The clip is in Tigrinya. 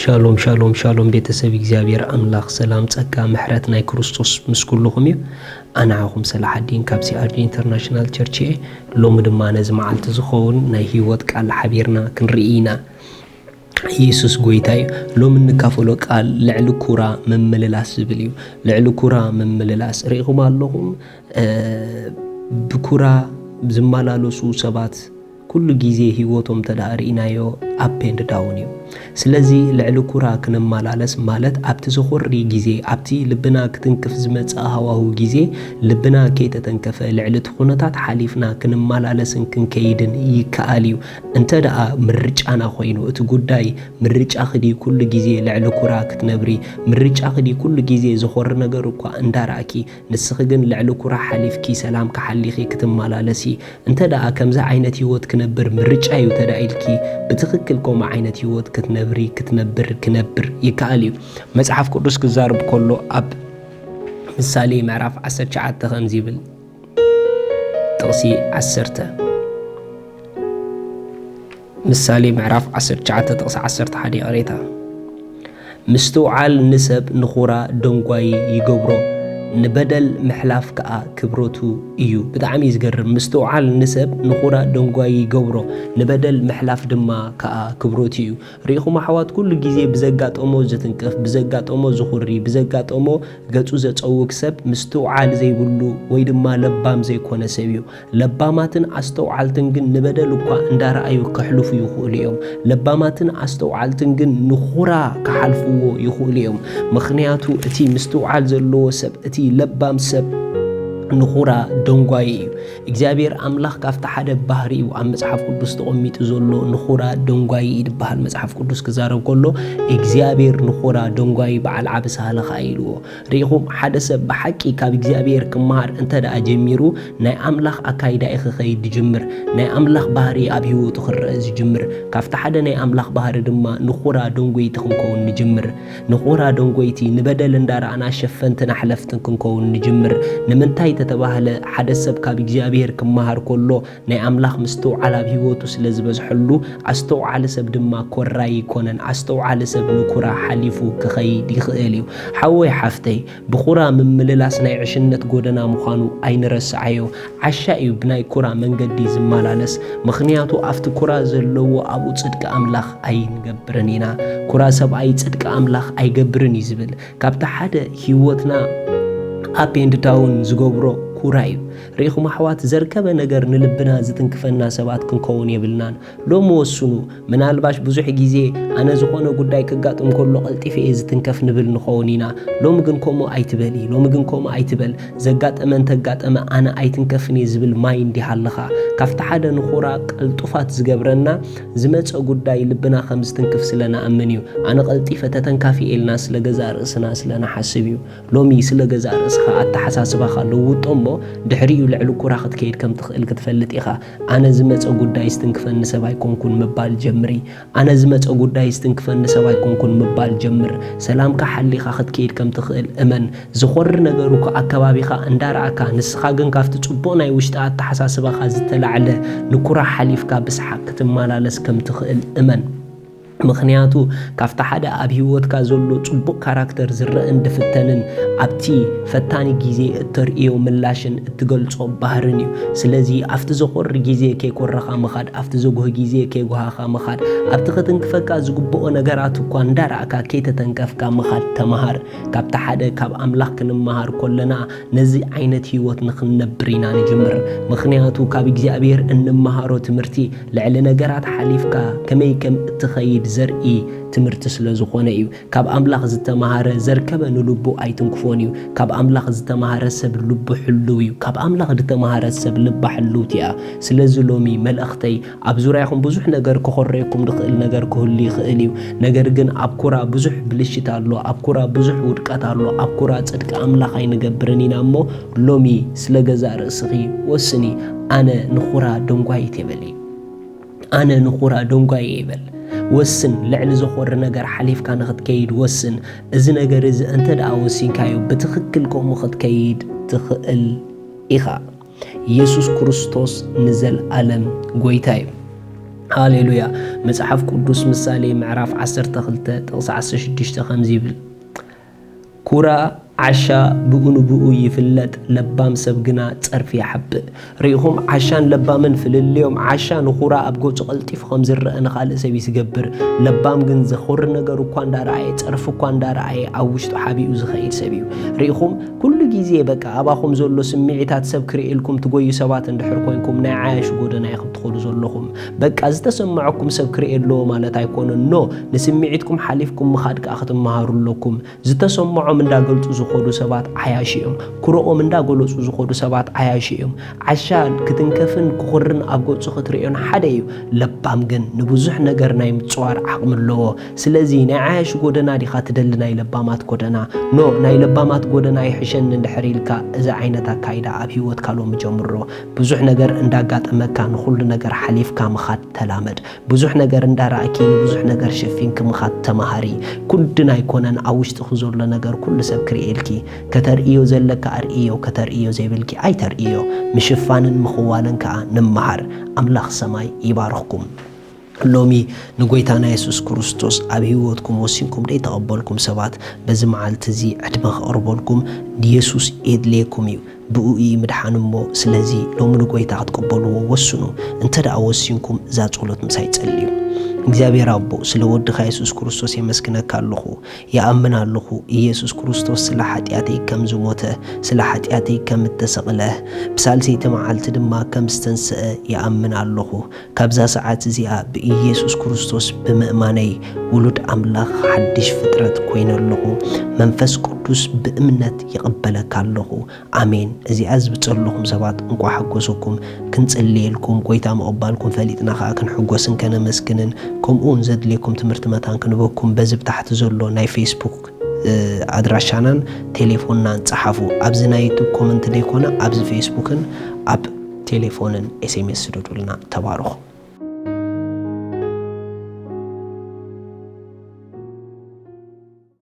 ሻሎም ሻሎም ሻሎም፣ ቤተሰብ እግዚኣብሔር ኣምላኽ ሰላም፣ ጸጋ፣ ምሕረት ናይ ክርስቶስ ምስ ኩልኹም እዩ። ኣነ ዓኹም ሰላሓዲን ካብ ሲኣርዲ ኢንተርናሽናል ቸርች እየ። ሎሚ ድማ ነዚ መዓልቲ ዝኸውን ናይ ህይወት ቃል ሓቢርና ክንርኢ ኢና። ኢየሱስ ጎይታ እዩ። ሎሚ እንካፈሎ ቃል ልዕሊ ኩራ ምምልላስ ዝብል እዩ። ልዕሊ ኩራ ምምልላስ ርኢኹም ኣለኹም። ብኩራ ዝመላለሱ ሰባት ኩሉ ግዜ ህይወቶም እንተ ደኣ ርኢናዮ፣ up and down እዩ። ስለዚ ልዕሊ ኩራ ክንመላለስ ማለት ኣብቲ ዘኾሪ ግዜ፣ ኣብቲ ልብና ክትንክፍ ዝመጽእ ሃዋሁ ግዜ ልብና ከይተተንከፈ ልዕሊ እቲ ኩነታት ሓሊፍና ክንመላለስን ክንከይድን ይከኣል እዩ። እንተ ደኣ ምርጫና ኮይኑ፣ እቲ ጉዳይ ምርጫኺ ድዩ ኩሉ ግዜ ልዕሊ ኩራ ክትነብሪ? ምርጫኺ ድዩ ኩሉ ግዜ ዘኾሪ ነገር እኳ እንዳረኣኪ ንስኺ ግን ልዕሊ ኩራ ሓሊፍኪ ሰላም ክሓሊኺ ክትመላለሲ? እንተ ደኣ ከምዚ ዓይነት ህይወት ክነብር ምርጫ እዩ እንተ ደኣ ኢልኪ፣ ብትኽክል ከምኡ ዓይነት ህይወት ክትነብሪ፣ ክትነብር፣ ክነብር ይከኣል እዩ። መጽሓፍ ቅዱስ ክዛረብ ከሎ ኣብ ምሳሌ ምዕራፍ ዓሰርተ ትሽዓተ ከምዚ ይብል፣ ጥቕሲ ዓሰርተ፣ ምሳሌ ምዕራፍ ዓሰርተ ትሽዓተ ጥቕሲ ዓሰርተ ሓደ፣ ይቕሬታ። ምስትውዓል ንሰብ ንኹራ ደንጓዪ ይገብሮ፣ ንበደል ምሕላፍ ከኣ ክብረቱ እዩ። ብጣዕሚ እዩ ዝገርም። ምስትውዓል ንሰብ ንኹራ ደንጓዪ ይገብሮ፣ ንበደል ምሕላፍ ድማ ከኣ ክብረቱ እዩ። ርኢኹም ኣሕዋት፣ ኩሉ ግዜ ብዘጋጠሞ ዝትንክፍ፣ ብዘጋጠሞ ዝኹሪ፣ ብዘጋጠሞ ገጹ ዘጸውግ ሰብ ምስትውዓል ዘይብሉ ወይ ድማ ለባም ዘይኮነ ሰብ እዩ። ለባማትን ኣስተውዓልትን ግን ንበደል እኳ እንዳረኣዩ ከሕልፉ ይኽእሉ እዮም። ለባማትን ኣስተውዓልትን ግን ንኹራ ክሓልፍዎ ይኽእሉ እዮም። ምኽንያቱ እቲ ምስትውዓል ዘለዎ ሰብ፣ እቲ ለባም ሰብ ንኹራ ደንጓዪ እዩ። እግዚኣብሔር ኣምላኽ ካብቲ ሓደ ባህሪኡ ኣብ መጽሓፍ ቅዱስ ተቐሚጡ ዘሎ ንኹራ ደንጓዪ እዩ ዝበሃል። መጽሓፍ ቅዱስ ክዛረብ ከሎ እግዚኣብሔር ንኹራ ደንጓዪ በዓል ዓቢ ሳህለ ኸኣ ኢልዎ። ርኢኹም፣ ሓደ ሰብ ብሓቂ ካብ እግዚኣብሔር ክመሃር እንተ ደኣ ጀሚሩ፣ ናይ ኣምላኽ ኣካይዳ እዩ ክኸይድ ዝጅምር። ናይ ኣምላኽ ባህሪ ኣብ ህይወቱ ክረአ ዝጅምር። ካብቲ ሓደ ናይ ኣምላኽ ባህሪ ድማ ንኹራ ደንጎይቲ ክንከውን ንጅምር። ንኹራ ደንጎይቲ፣ ንበደል እንዳረኣና ሸፈንትን ኣሕለፍትን ክንከውን ንጅምር። ንምንታይ ተተባህለ፣ ሓደ ሰብ ካብ እግዚኣብሔር ክመሃር ከሎ፣ ናይ ኣምላኽ ምስትውዓል ኣብ ህይወቱ ስለ ዝበዝሐሉ፣ ኣስተውዓሊ ሰብ ድማ ኮራይ ኣይኮነን። ኣስተውዓሊ ሰብ ንኩራ ሓሊፉ ክኸይድ ይኽእል እዩ። ሓወይ ሓፍተይ፣ ብኩራ ምምልላስ ናይ ዕሽነት ጎደና ምዃኑ ኣይንረስዓዮ። ዓሻ እዩ ብናይ ኩራ መንገዲ ዝመላለስ፣ ምኽንያቱ ኣብቲ ኩራ ዘለዎ ኣብኡ ጽድቂ ኣምላኽ ኣይንገብርን ኢና። ኩራ ሰብኣይ ጽድቂ ኣምላኽ ኣይገብርን እዩ ዝብል። ካብቲ ሓደ ህይወትና up and down ዝገብሮ ኩራ እዩ። ርኢኹም ኣሕዋት፣ ዘርከበ ነገር ንልብና ዝትንክፈና ሰባት ክንከውን የብልናን። ሎሚ ወስኑ። ምናልባሽ ብዙሕ ግዜ ኣነ ዝኾነ ጉዳይ ክጋጥም ከሎ ቀልጢፈ እየ ዝትንከፍ ንብል ንኸውን ኢና። ሎሚ ግን ከምኡ ኣይትበሊ፣ ሎሚ ግን ከምኡ ኣይትበል። ዘጋጠመ እንተጋጠመ ኣነ ኣይትንከፍን እየ ዝብል ማይንድ ይሃልኻ። ካብቲ ሓደ ንኹራ ቀልጡፋት ዝገብረና ዝመጸ ጉዳይ ልብና ከም ዝትንክፍ ስለ ንኣምን እዩ። ኣነ ቀልጢፈ ተተንካፊ ኢልና ስለ ገዛእ ርእስና ስለ ንሓስብ እዩ። ሎሚ ስለ ገዛእ ርእስኻ ኣተሓሳስባኻ ለውጦ እሞ ድሕሪኡ ልዕሊ ኩራ ክትከይድ ከም ትኽእል ክትፈልጥ ኢኻ። ኣነ ዝመጸ ጉዳይ ዝትንክፈኒ ሰብ ኣይኮንኩን ምባል ጀምሪ። ኣነ ዝመጸ ጉዳይ ዝትንክፈኒ ሰብ ኣይኮንኩን ምባል ጀምር። ሰላምካ ሓሊኻ ክትከይድ ከም ትኽእል እመን። ዝኾሪ ነገር እኮ ኣከባቢኻ እንዳረኣካ፣ ንስኻ ግን ካብቲ ጽቡቕ ናይ ውሽጢ ኣተሓሳስባኻ ዝተላዕለ ንኩራ ሓሊፍካ ብሰሓቕ ክትመላለስ ከም ትኽእል እመን። ምኽንያቱ ካብቲ ሓደ ኣብ ህይወትካ ዘሎ ጽቡቕ ካራክተር ዝረአን ዝፍተንን ኣብቲ ፈታኒ ግዜ እተርእዮ ምላሽን እትገልጾ ባህርን እዩ። ስለዚ ኣብቲ ዘኾሪ ግዜ ከይኮረኻ ምኻድ፣ ኣብቲ ዘጉህ ግዜ ከይጉሃኻ ምኻድ፣ ኣብቲ ክትንክፈካ ዝግብኦ ነገራት እኳ እንዳረኣካ ከይተተንከፍካ ምኻድ ተመሃር። ካብቲ ሓደ ካብ ኣምላኽ ክንመሃር ከለና ነዚ ዓይነት ህይወት ንኽንነብር ኢና ንጅምር። ምኽንያቱ ካብ እግዚኣብሔር እንመሃሮ ትምህርቲ ልዕሊ ነገራት ሓሊፍካ ከመይ ከም እትኸይድ ዘርኢ ትምህርቲ ስለ ዝኾነ እዩ። ካብ ኣምላኽ ዝተመሃረ ዘርከበ ንልቡ ኣይትንክፎን እዩ። ካብ ኣምላኽ ዝተመሃረ ሰብ ልቡ ሕሉው እዩ። ካብ ኣምላኽ ዝተመሃረ ሰብ ልባ ሕልውቲ እያ። ስለዚ ሎሚ መልእኽተይ፣ ኣብ ዙርያኹም ብዙሕ ነገር ክኾረየኩም ዝኽእል ነገር ክህሉ ይኽእል እዩ። ነገር ግን ኣብ ኩራ ብዙሕ ብልሽት ኣሎ፣ ኣብ ኩራ ብዙሕ ውድቀት ኣሎ፣ ኣብ ኩራ ጽድቂ ኣምላኽ ኣይንገብርን ኢና እሞ ሎሚ ስለ ገዛእ ርእስኺ ወስኒ። ኣነ ንኹራ ደንጓይት እየ በሊ። ኣነ ንኹራ ደንጓይ እየ በል። ወስን፣ ልዕሊ ዘኾሪ ነገር ሓሊፍካ ንኽትከይድ ወስን። እዚ ነገር እዚ እንተ ደኣ ወሲንካዮ ብትኽክል ከምኡ ክትከይድ ትኽእል ኢኻ። ኢየሱስ ክርስቶስ ንዘለኣለም ጎይታ እዩ። ሃሌሉያ። መጽሓፍ ቅዱስ ምሳሌ ምዕራፍ ዓሰርተ ክልተ ጥቕሲ ዓሰርተ ሽዱሽተ ከምዚ ይብል፣ ኩራ ዓሻ ብኡ ንብኡ ይፍለጥ፣ ለባም ሰብ ግና ጸርፊ ይሓብእ። ርኢኹም፣ ዓሻን ለባምን ፍልልዮም። ዓሻ ንኹራ ኣብ ገጹ ቀልጢፉ ከም ዝረአ ንኻልእ ሰብ እዩ ዝገብር። ለባም ግን ዘኹሪ ነገር እኳ እንዳረኣየ፣ ጸርፊ እኳ እንዳረኣየ ኣብ ውሽጡ ሓቢኡ ዝኸይድ ሰብ እዩ። ርኢኹም፣ ኩሉ ግዜ በቃ ኣባኹም ዘሎ ስምዒታት ሰብ ክርእየልኩም ትጎዩ ሰባት እንድሕር ኮንኩም፣ ናይ ዓያሹ ጎደና ኢኹም ትኸዱ ዘለኹም። በቃ ዝተሰምዐኩም ሰብ ክርእየ ኣለዎ ማለት ኣይኮነን። ኖ፣ ንስምዒትኩም ሓሊፍኩም ምኻድ ከኣ ክትመሃሩ ኣለኩም። ዝተሰምዖም እንዳገልጹ ዝኸዱ ሰባት ዓያሹ እዮም። ኩርኦም እንዳገለጹ ዝኸዱ ሰባት ዓያሹ እዮም። ዓሻ ክትንከፍን ክኹርን ኣብ ገጹ ክትርእዮን ሓደ እዩ። ለባም ግን ንብዙሕ ነገር ናይ ምጽዋር ዓቕሚ ኣለዎ። ስለዚ ናይ ዓያሹ ጎደና ዲኻ ትደሊ፣ ናይ ለባማት ጎደና? ኖ፣ ናይ ለባማት ጎደና ይሕሸኒ እንድሕር ኢልካ፣ እዚ ዓይነት ኣካይዳ ኣብ ህይወትካ ሎሚ ጀምሮ። ብዙሕ ነገር እንዳጋጠመካ ንኹሉ ነገር ሓሊፍካ ምኻድ ተላመድ። ብዙሕ ነገር እንዳረኣኪ ንብዙሕ ነገር ሸፊንኪ ምኻድ ተማሃሪ። ኩድን ኣይኮነን ኣብ ውሽጥኺ ዘሎ ነገር ኩሉ ሰብ ክርእየልኪ። ከተርእዮ ዘለካ ኣርእዮ፣ ከተርእዮ ዘይብልኪ ኣይተርእዮ። ምሽፋንን ምኽዋልን ከኣ ንመሃር። ኣምላኽ ሰማይ ይባርኽኩም። ሎሚ ንጎይታና የሱስ ክርስቶስ ኣብ ህይወትኩም ወሲንኩም ደይተቐበልኩም ሰባት፣ በዚ መዓልቲ እዚ ዕድመ ከቕርበልኩም ንየሱስ የድልየኩም እዩ። ብኡ እዩ ምድሓን እሞ፣ ስለዚ ሎሚ ንጎይታ ክትቅበልዎ ወስኑ። እንተ ደኣ ወሲንኩም እዛ ጸሎት ምሳይ ጸልዩ። እግዚኣብሔር ኣቦ፣ ስለ ወድኻ የሱስ ክርስቶስ የመስግነካ ኣለኹ። ይኣምን ኣለኹ፣ ኢየሱስ ክርስቶስ ስለ ሓጢኣተይ ከም ዝሞተ፣ ስለ ሓጢኣተይ ከም እተሰቕለ፣ ብሳልሰይቲ መዓልቲ ድማ ከም ዝተንስአ ይኣምን ኣለኹ። ካብዛ ሰዓት እዚኣ ብኢየሱስ ክርስቶስ ብምእማነይ ውሉድ ኣምላኽ ሓድሽ ፍጥረት ኮይነ ኣለኹ። መንፈስ ቅዱስ ብእምነት ይቕበለካ ኣለኹ። ኣሜን። እዚኣ ዝብጸለኹም ሰባት እንቋዕ ሓጎሰኩም። ክንጽልየልኩም፣ ጎይታ ምቕባልኩም ፈሊጥና ከኣ ክንሕጎስን ከነመስግንን፣ ከምኡ እውን ዘድልየኩም ትምህርቲ መታን ክንበኩም በዚ ብታሕቲ ዘሎ ናይ ፌስቡክ፣ እ፣ ኣድራሻናን ቴሌፎንናን ጸሓፉ። ኣብዚ ናይ ዩቱብ ኮመንት ዘይኮነ ኣብዚ ፌስቡክን ኣብ ቴሌፎንን ኤስ ኤም ኤስ ስደዱልና። ተባረኹ።